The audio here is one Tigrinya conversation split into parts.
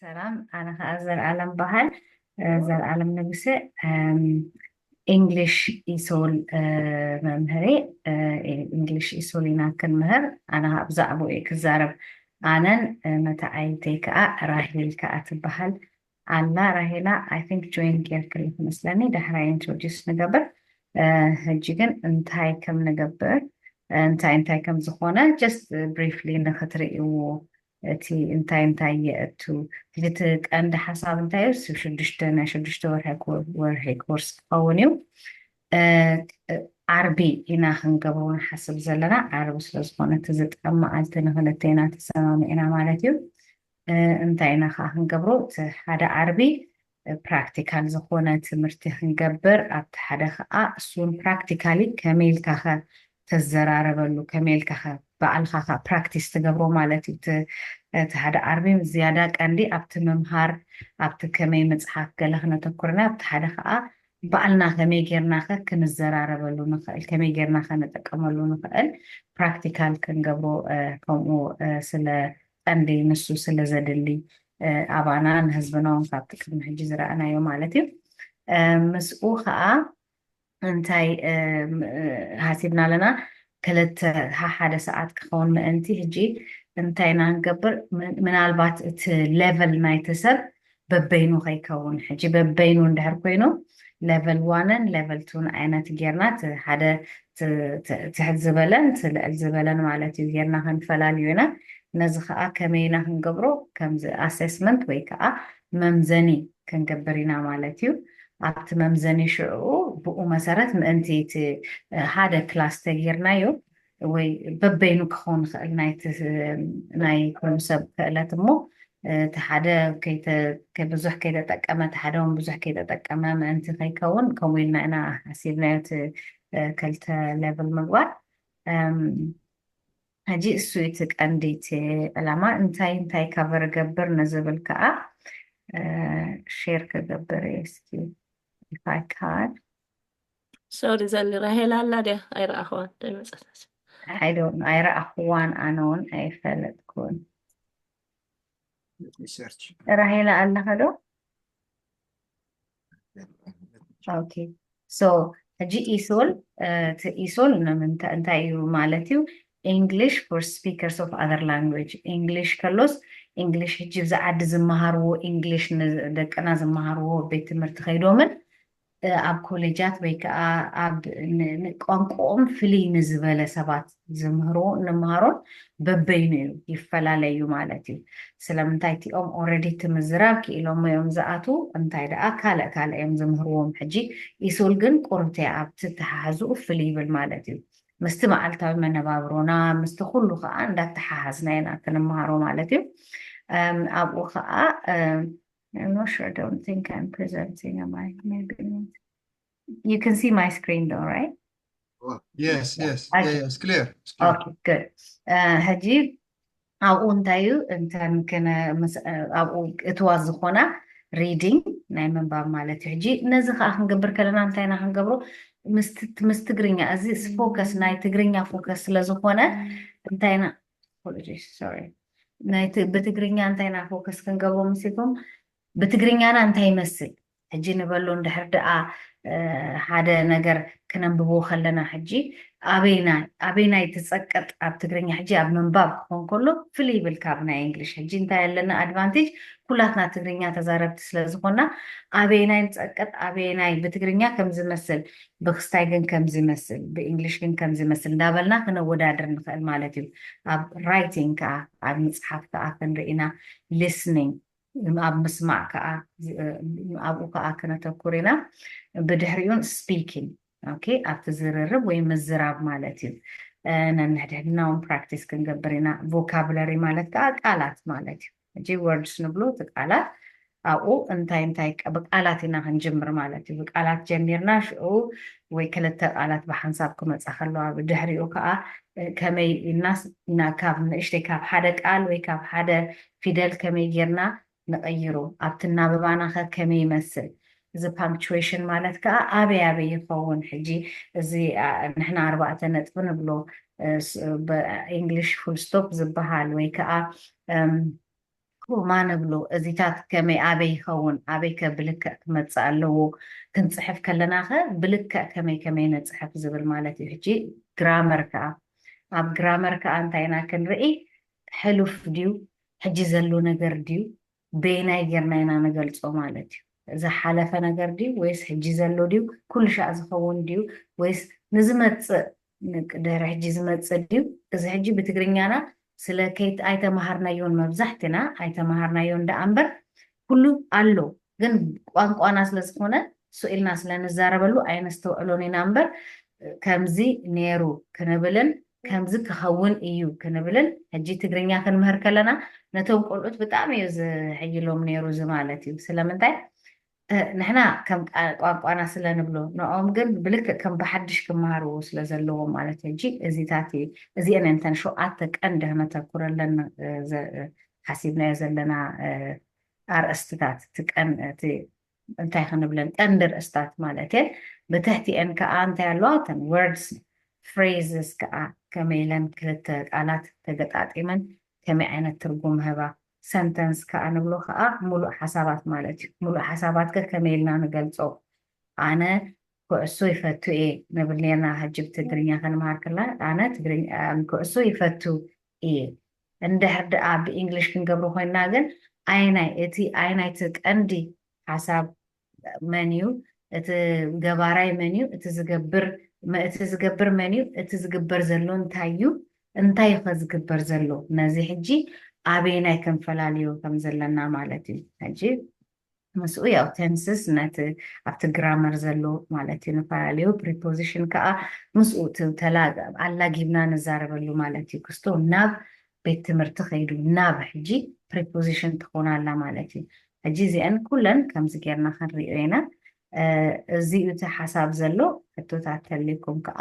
ሰላም፣ ኣነ ኸዓ ዘርኣለም በሃል። ዘርኣለም ንጉሰ፣ እንግሊሽ ኢሶል መምህር። እንግሊሽ ኢሶል ኢና ክንምህር። ኣነ ኸዓ ብዛዕባኡ እየ ክዛረብ። ኣነን መተዓይተይ ከዓ ራሄል ከዓ ትበሃል ኣላ። ራሄላ፣ I think, join ጌርክሊ ትመስለኒ። ዳሕራይ ኢንትሮዲስ ንገብር። ሕጂ ግን እንታይ ከም ንገብር፣ እንታይ እንታይ ከም ዝኾነ just briefly ንክትርእይዎ፣ እቲ እንታይ እንታይ የእቱ። ሕጂ እቲ ቀንዲ ሓሳብ እንታይ እዩ? ሽዱሽተ፣ ናይ ሽዱሽተ ወርሒ ኮ- ወርሒ ኮርስ ክኸውን እዩ። ዓርቢ ኢና ክንገብሮ ንሓስብ ዘለና። ዓርቢ ስለዝኾነ እቲ ዝጠም መዓልቲ ንክልቴና ተሰማሚዕና ማለት እዩ። እንታይ ኢና ከዓ ክንገብሮ? እቲ ሓደ ዓርቢ ፕራክቲካል ዝኾነ ትምህርቲ ክንገብር፣ ኣብቲ ሓደ ከዓ እሱን ፕራክቲካሊ ከመይ ኢልካ ከ ተዘራረበሉ፣ ከመይ ኢልካ ከ ባዕልካ ከ ፕራክቲስ ትገብሮ ማለት እዩ። እቲ ሓደ ዓርቢ ዝያዳ ቀንዲ ኣብቲ ምምሃር፣ ኣብቲ ከመይ ምፅሓፍ ገለ ክነተኩርና፣ ኣብቲ ሓደ ከዓ ባዕልና ከመይ ጌርና ከ ክንዘራረበሉ ንኽእል፣ ከመይ ጌርና ከ ንጥቀመሉ ንኽእል ፕራክቲካል ክንገብሮ ከምኡ ስለ ቀንዲ ንሱ ስለ ዘድሊ ኣባና ንህዝብና እውን ካብቲ ቅድሚ ሕጂ ዝረኣናዮ ማለት እዩ። ምስኡ ከዓ እንታይ ሓሲብና ኣለና? ክልተ ሓደ ሰዓት ክኸውን ምእንቲ ሕጂ እንታይ ኢና ንገብር? ምናልባት እቲ ሌቨል ናይቲ ሰብ በበይኑ ከይከውን፣ ሕጂ በበይኑ እንድሕር ኮይኑ ሌቨል ዋንን ሌቨል ቱን ዓይነት ጌርና፣ እቲ ሓደ ትሕት ዝበለን እቲ ልዕል ዝበለን ማለት እዩ ጌርና ክንፈላልዮ ኢና። ነዚ ከዓ ከመይ ኢና ክንገብሮ? ከምዚ ኣሴስመንት ወይ ከዓ መምዘኒ ክንገብር ኢና ማለት እዩ። ኣብቲ መምዘኒ ሽዑ ብኡ መሰረት ምእንቲ እቲ ሓደ ክላስ ተጌርናዮ ወይ በበይኑ ክኸውን ይኽእል ናይቲ ናይ ኩሉ ሰብ ክእለት እሞ እቲ ሓደ ብዙሕ ከይተጠቀመ እቲ ሓደ እውን ብዙሕ ከይተጠቀመ ምእንቲ ከይከውን ከምኡ ኢልና ኢና ሓሲብናዮ እቲ ክልተ ሌቭል ምግባር። ሕጂ እሱ እቲ ቀንዲ እቲ ዕላማ እንታይ እንታይ ካቨር ገብር ንዝብል ከዓ ሼር ክገብር እየ እስኪ if I can። ሶሪ ዘሊ ራሄል ኣላ ድያ? ኣይረኣኽዋን ዶ ይመፀት? I don't know፣ ኣይረኣኽዋን፣ ኣነ እውን ኣይፈለጥኩን። ሪሰርች ራሄላ ኣለኸ ዶ? ኦኬ። ሶ ሕጂ ኢሶል እቲ ኢሶል ንምንታይ እንታይ እዩ ማለት እዩ? English for speakers of other language። ኢንግሊሽ ከሎስ ኢንግሊሽ ሕጂ ብዚ ዓዲ ዝመሃርዎ ኢንግሊሽ ንደቅና ዝመሃርዎ ቤት ትምህርቲ ከይዶምን ኣብ ኮሌጃት ወይ ከዓ ኣብ ቋንቋኦም ፍልይ ንዝበለ ሰባት ዝምህርዎ እንምሃሮን በበይኑ እዩ ይፈላለዩ ማለት እዩ። ስለምንታይ እቲኦም ኦረዲ እቲ ምዝራብ ክኢሎሞ እዮም ዝኣትዉ እንታይ ደኣ ካልእ ካልእ እዮም ዝምህርዎም። ሕጂ ኢሶል ግን ቁርብቲ ኣብቲ ተሓሕዝኡ ፍልይ ይብል ማለት እዩ። ምስቲ መዓልታዊ መነባብሮና ምስቲ ኩሉ ከዓ እንዳተሓሓዝና ኢና ክንምሃሮ ማለት እዩ። ኣብኡ ከዓ I'm not sure, I don't think I'm presenting, am I? Maybe not. You can see my screen though, right? Yes, yes, Okay. Yeah, it's clear. It's clear. Okay, good. ሕጂ ኣብኡ እንታይ እዩ እንተን ክነ ምስ- ኣብኡ እትዋ ዝኾና ሪዲንግ ናይ ምንባብ ማለት እዩ። ሕጂ ነዚ ከዓ ክንገብር ከለና እንታይ ኢና ክንገብሮ? ምስ ት- ምስ ትግርኛ እዚ ፎከስ ናይ ትግርኛ ፎከስ ስለዝኾነ እንታይ ኢና sorry ናይቲ ብትግርኛ እንታይ ኢና ፎከስ ክንገብሮ ምስልኩም ብትግርኛና እንታይ ይመስል ሕጂ ንበሎ እንድሕር ደኣ ሓደ ነገር ክነንብቦ ከለና ሕጂ ኣበይናይ ኣበይናይ ትፀቀጥ ኣብ ትግርኛ ሕጂ ኣብ ምንባብ ክኾን ከሎ ፍልይ ይብል ካብ ናይ እንግሊሽ። ሕጂ እንታይ ኣለና ኣድቫንቴጅ ኩላትና ትግርኛ ተዛረብቲ ስለዝኾና ኣበይናይ ንፀቀጥ ኣበይናይ ብትግርኛ ከም ዝመስል ብክስታይ ግን ከም ዝመስል ብእንግሊሽ ግን ከም ዝመስል እንዳበልና ክነወዳድር ንኽእል ማለት እዩ። ኣብ ራይቲንግ ከዓ ኣብ ምፅሓፍ ከዓ ክንርኢ ኢና። ሊስኒንግ ኣብ ምስማዕ ከዓ ኣብኡ ከዓ ክነተኩር ኢና። ብድሕሪኡን ስፒኪንግ ኦኬ ኣብቲ ዝርርብ ወይ ምዝራብ ማለት እዩ። ነንሕድሕድና እውን ፕራክቲስ ክንገብር ኢና። ቮካብለሪ ማለት ከዓ ቃላት ማለት እዩ። ሕጂ ወርድስ ንብሎ እቲ ቃላት ኣብኡ እንታይ እንታይ ብቃላት ኢና ክንጅምር ማለት እዩ። ብቃላት ጀሚርና ሽዑ ወይ ክልተ ቃላት ብሓንሳብ ክመፃ ከለዋ ብድሕሪኡ ከዓ ከመይ ኢልና ካብ ንእሽተይ ካብ ሓደ ቃል ወይ ካብ ሓደ ፊደል ከመይ ጌርና ንቐይሮ ኣብቲ እናበባና ከ ከመይ ይመስል እዚ ፓንክቹዌሽን ማለት ከዓ ኣበይ ኣበይ ይኸውን? ሕጂ እዚ ንሕና ኣርባዕተ ነጥቢ ንብሎ ብእንግሊሽ ፉል ስቶፕ ዝበሃል ወይ ከዓ ማ ንብሎ፣ እዚታት ከመይ ኣበይ ይኸውን፣ ኣበይ ከ ብልክዕ ክመጽእ ኣለዎ፣ ክንጽሕፍ ከለና ኸ ብልክዕ ከመይ ከመይ ንጽሕፍ ዝብል ማለት እዩ። ሕጂ ግራመር ከኣ፣ ኣብ ግራመር ከኣ እንታይ ኢና ክንርኢ፣ ሕሉፍ ድዩ፣ ሕጂ ዘሎ ነገር ድዩ፣ በየናይ ጌርና ኢና ንገልጾ ማለት እዩ። ዝሓለፈ ነገር ድዩ ወይስ ሕጂ ዘሎ ድዩ፣ ኩሉ ሻዕ ዝኸውን ድዩ ወይስ ንዝመጽእ፣ ድሕሪ ሕጂ ዝመጽእ ድዩ? እዚ ሕጂ ብትግርኛና ስለ ከይት ኣይተማሃርናዮን፣ መብዛሕትና ኣይተማሃርናዮን ደኣ እምበር ኩሉ ኣሎ። ግን ቋንቋና ስለ ዝኾነ ስኢልና ስለ ንዛረበሉ ኣይነስተውዕሎን ኢና እምበር ከምዚ ነይሩ ክንብልን ከምዚ ክኸውን እዩ ክንብልን ሕጂ ትግርኛ ክንምህር ከለና ነቶም ቆልዑት ብጣዕሚ እዩ ዝሕይሎም ነይሩ እዚ ማለት እዩ። ስለምንታይ ንሕና ከም ቋንቋና ስለ ንብሎ ንኦም ግን ብልክዕ ከም ብሓድሽ ክመሃርዎ ስለ ዘለዎም ማለት ሕጂ እዚታት እዚአን እንተን ሸውዓተ ቀንዲ ክነተኩረለን ሓሲብናዮ ዘለና ኣርእስትታት እቲ ቀን እቲ እንታይ ክንብለን ቀንዲ ርእስታት ማለት እየን። ብትሕቲአን ከዓ እንታይ ኣለዋ? እተን words phrases ከዓ ከመይ ኢለን ክልተ ቃላት ተገጣጢመን ከመይ ዓይነት ትርጉም ህባ። ሰንተንስ ከዓ ንብሎ ከዓ ሙሉእ ሓሳባት ማለት እዩ። ሙሉእ ሓሳባት ከ ከመይ ኢልና ንገልፆ? ኣነ ኩዕሶ ይፈቱ እየ ንብል ነርና። ሕጂ ብትግርኛ ከንምሃር ከላ ኣነ ትግርኛ ኩዕሶ ይፈቱ እየ። እንድሕር ደኣ ብእንግሊሽ ክንገብሮ ኮይንና ግን ኣይናይ እቲ ኣይናይቲ ቀንዲ ሓሳብ መን እዩ፣ እቲ ገባራይ መን እዩ፣ እቲ ዝገብር እቲ ዝገብር መን እዩ፣ እቲ ዝግበር ዘሎ እንታይ እዩ፣ እንታይ ኸ ዝግበር ዘሎ፣ ነዚ ሕጂ ኣበየናይ ክንፈላልዮ ከም ዘለና ማለት እዩ። ሕጂ ምስኡ ያው ቴንስስ ነቲ ኣብቲ ግራመር ዘሎ ማለት እዩ ንፈላለዩ ፕሪፖዚሽን ከዓ ምስኡ ኣላጊብና ንዛረበሉ ማለት እዩ። ክስቶ ናብ ቤት ትምህርቲ ከይዱ ናብ ሕጂ ፕሪፖዚሽን ትኾን ኣላ ማለት እዩ። ሕጂ እዚአን ኩለን ከምዚ ጌርና ክንሪኦ ኢና። እዚኡ እቲ ሓሳብ ዘሎ ሕቶታት ተልኩም ከዓ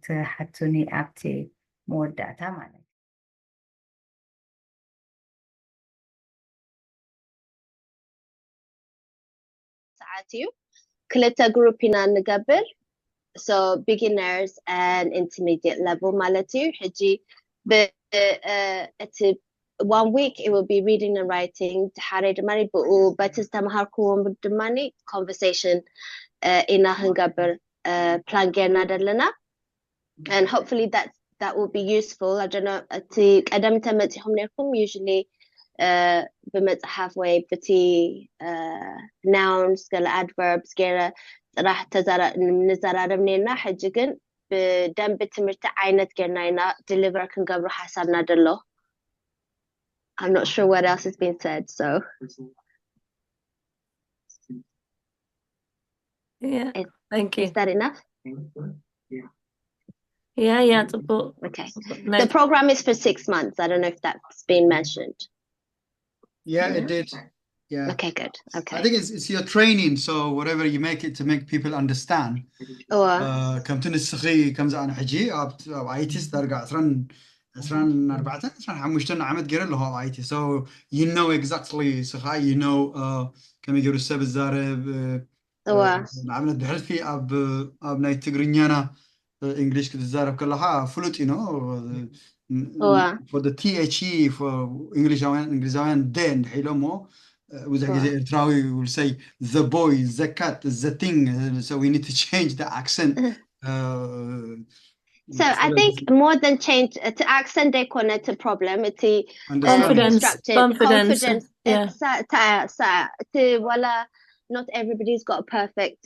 ትሓቱኒ ኣብቲ መወዳእታ ማለት እዩ። ሰዓት እዩ። ክልተ ግሩፕ ኢና እንገብር። So beginners and intermediate level ማለት እዩ። ሕጂ እቲ one week it will be reading and writing፣ ድሓረይ ድማ ብኡ በቲ ዝተምሃርክዎም ድማ conversation ኢና ክንገብር ፕላን ጌርና ዘለና። And hopefully that that will be useful. I don't know እቲ ቀደም እንተመፂኹም ነርኩም usually ብመፅሓፍ ወይ ብቲ nouns ገለ adverbs ገይረ ጥራሕ ንዘራረብ ነርና። ሕጂ ግን ብደንቢ ትምህርቲ ዓይነት ጌርና ኢና deliver ክንገብሮ ሓሳብና ደሎ። I'm not sure what else has been said, so Yeah, thank you. Is that enough? Yeah, yeah, ጽቡቅ። Okay. The program is for six months. I don't know if that's been mentioned. Yeah, it did. Yeah. Okay, good. Okay. I think it's, it's your training, so whatever you make it to make people understand. Oh, ከምቲ ንስኺ ከምዚ ኣነ ሕጂ ኣብ ኣይቲ ዳርጋ ዕስራን ዕስራን ኣርባዕተን ዕስራን ሓሙሽተን ዓመት ገይረ ኣለኹ ኣብ ኣይቲ። So you know exactly ስኻ you know ከመይ ገይሩ ሰብ ዛረብ። ንኣብነት ብሕልፊ ኣብ ኣብ ናይ ትግርኛና እንግሊሽ ክትዛረብ ከለኻ ፍሉጥ you know for the th እንግሊዛውያን እንግሊዛውያን ደ እንድሕኢሎሞ ብዙሕ ግዜ ኤርትራዊ will say the boy, the cat, the thing. So we need to change the accent. So I think more than change እቲ accent ዘይኮነ እቲ problem እቲ confidence confidence እቲ ዋላ not everybody's got a perfect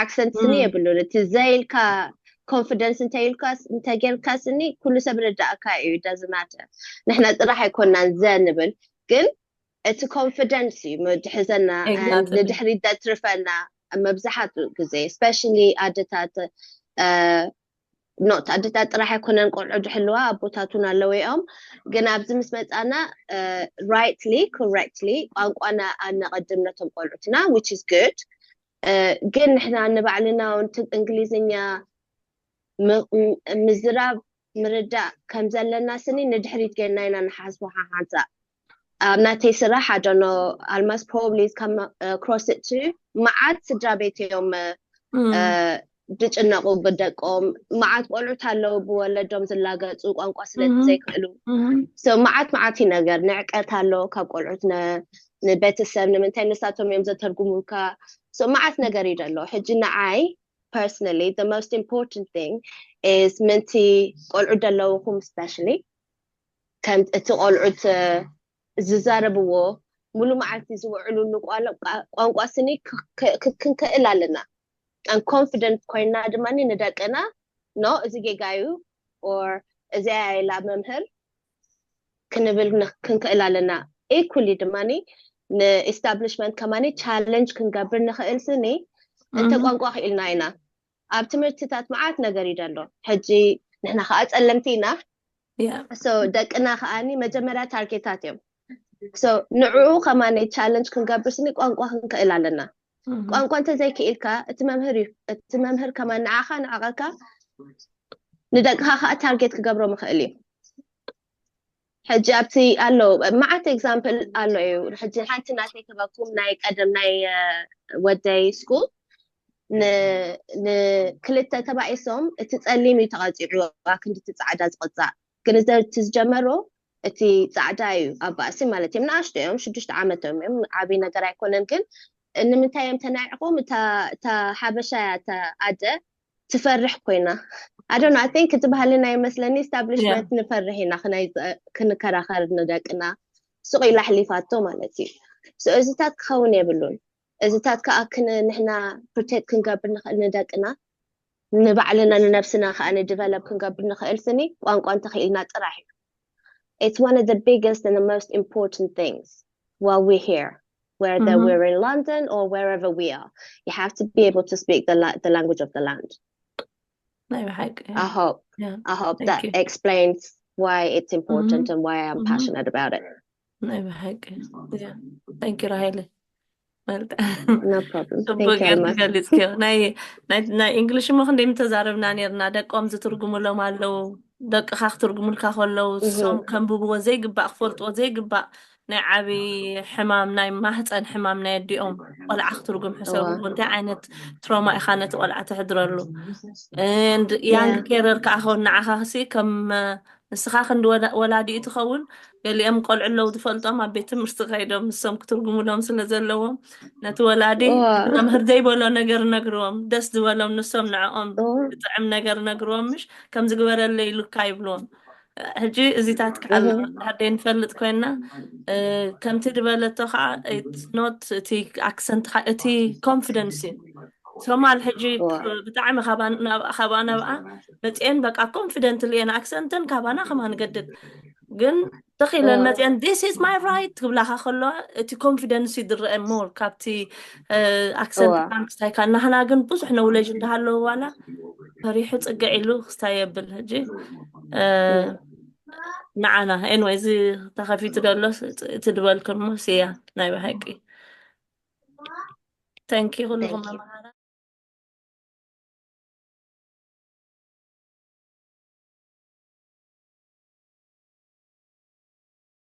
accent ስኒ የብሉን። እቲ ዘይ ኢልካ confidence እንተይልካ እንተጌርካ ስኒ ኩሉ ሰብ ርዳእካ እዩ። Doesn't matter ንሕና ጥራሕ ኣይኮናን ዘ ንብል ግን እቲ confidence እዩ ምድሕዘና ንድሕሪት ዘትርፈና። መብዛሕትኡ ግዜ especially ኣደታት not ኣደታት ጥራሕ ኣይኮነን ቆልዑ ድሕልዋ ኣቦታቱን ኣለወኦም። ግን ኣብዚ ምስ መፃና rightly correctly ቋንቋና ኣነቐድም ነቶም ቆልዑትና which is good። ግን ንሕና ንባዕልና እንግሊዝኛ ምዝራብ ምርዳእ ከም ዘለና ስኒ ንድሕሪት ጌርና ኢና ንሓስቦ ሓሓንሳ ኣብ ናተይ ስራሕ ኣደኖ ኣልማስ probably come across it too። መዓት ስድራ ቤት እዮም ዝጭነቑ ብደቆም። መዓት ቆልዑት ኣለዉ ብወለዶም ዝላገጹ፣ ቋንቋ ስለ ዘይክእሉ። So መዓት መዓት እዩ ነገር፣ ንዕቀት ኣሎ ካብ ቆልዑት፣ ንቤተሰብ፣ ንምንታይ ንሳቶም እዮም ዘተርጉሙልካ። So መዓት ነገር እዩ ዘሎ። ሕጂ ንዓይ personally, the most important thing is ምንቲ ቆልዑ ዘለውኹም especially ከም እቲ ቆልዑት ዝዛረብዎ፣ ሙሉ መዓልቲ ዝውዕሉሉ ቋንቋ ስኒ ክንክእል ኣለና። ኮንፊደንት ኮይና ድማ ንደቅና፣ ኖ፣ እዚ ጌጋ እዩ፣ ኦር እዚ ኣያይላ መምህር ክንብል ክንክእል ኣለና። ኢኩሊ ድማ ንኤስታብሊሽመንት ከማኒ ቻለንጅ ክንገብር ንኽእል ስኒ እንተ ቋንቋ ክኢልና ኢና። ኣብ ትምህርትታት መዓት ነገር እዩ ዘሎ። ሕጂ ንሕና ከዓ ጸለምቲ ኢና። So ደቅና ከዓኒ መጀመርያ ታርጌታት እዮም። So ንዕኡ ከማኒ ቻለንጅ ክንገብር ስኒ ቋንቋ ክንክእል ኣለና። ቋንቋ እንተዘይክኢልካ እቲ መምህር እዩ፣ እቲ መምህር ከማን ንዓኻ ንዕቐካ ንደቅኻ ከዓ ታርጌት ክገብሮም ይኽእል እዩ። ሕጂ ኣብቲ ኣሎ መዓት ኤግዛምፕል ኣሎ እዩ። ሕጂ ሓንቲ ናተይ ክበኩም ናይ ቀደም ናይ ወደይ ስኩል ንክልተ ተባኢሶም እቲ ጸሊም እዩ ተቐፂዑ ኣክንዲ እቲ ጻዕዳ ዝቕፃዕ ግን ዘቲ ዝጀመሮ እቲ ጻዕዳ እዩ ኣብ ባእሲ ማለት እዮም። ንኣሽቶ እዮም፣ ሽዱሽተ ዓመቶም እዮም፣ ዓብይ ነገር ኣይኮነን። ግን ንምንታይ እዮም ተናዒቆም? እታ ሓበሻ እያ እታ ኣደ ትፈርሕ ኮይና ኣዶና ቲንክ እቲ ባህልና ይመስለኒ። ኤስታብሊሽመንት ንፈርሕ ኢና ክንከራኸር ንደቅና ሱቕ ኢላ ኣሕሊፋቶ ማለት እዩ። እዚታት ክኸውን የብሉን። እዚታት ከዓ ንሕና ፕሮቴክት ክንገብር ንኽእል ንደቅና፣ ንባዕልና ንነብስና ከዓ ንዲቨሎፕ ክንገብር ንኽእል ስኒ ቋንቋ እንተኽኢልና ጥራሕ እዩ። It's one of the biggest and the most important things while we're here, whether we're in London or wherever we are. You have to be able to speak the, the language of the land. ናይ ብሓቂ I hope, I hope that explains why it's important and why I'm passionate about it. ናይ ብሓቂ thank you ራሄለ። No problem. Thank you, Alma. ገሊፅክዮ ናይ ናይ እንግሊሽ እሞ ክንደይ ምተዛረብና ነርና። ደቆም ዝትርጉሙሎም ኣለዉ። ደቅኻ ክትርጉሙልካ ከለዉ እሶም ከንብብዎ ዘይግባእ፣ ክፈልጥዎ ዘይግባእ ናይ ዓብዪ ሕማም፣ ናይ ማህፀን ሕማም ናይ ኣዲኦም ቆልዓ ክትርጉም ሕሰቡ። እንታይ ዓይነት ትሮማ ኢኻ ነቲ ቆልዓ ተሕድረሉ? And ያንግ ኬረር ከዓ ከውን ንዓኻ ክሲ ከም ንስኻ ክንዲ ወላዲኡ ትኸውን። ገሊኦም ቆልዑ ኣለዉ ዝፈልጦም ኣብ ቤት ትምህርቲ ከይዶም ንሶም ክትርጉሙሎም ስለ ዘለዎም ነቲ ወላዲ መምህር ዘይበሎ ነገር ነግርዎም፣ ደስ ዝበሎም ንሶም ንዕኦም ዝጥዕም ነገር ነግርዎም፣ ምሽ ከምዚ ግበረለይ ኢሉካ ይብልዎም። ሕጂ እዚታት ከዓ ኣለዎ እንድሕር ደይ ንፈልጥ ኮይና ከምቲ ዝበለቶ ከዓ ኖት እቲ ኣክሰንት እቲ ኮንፊደንስ እዩ። ሶማል ሕጂ ብጣዕሚ ካብኣ ናብኣ መፅኤን በቃ ኮንፊደንት ልየን ኣክሰንተን ካባና ከማ ንገድድ ግን ተኺለን መፅኤን this is my right ክብላካ ከለዋ እቲ ኮንፊደንስ ይድረአ ሞር ካብቲ ኣክሰንት ክስታይካ። ናህና ግን ብዙሕ ነውለጅ እንዳሃለዎ ዋላ ፈሪሑ ፅግዕ ኢሉ ክስታይ የብል። ሕጂ ንዓና ኤንወይ እዚ ተኸፊቱ ደሎ እቲ ድበልክሞ ስያ ናይ ብሓቂ ተንኪ ኩልኹም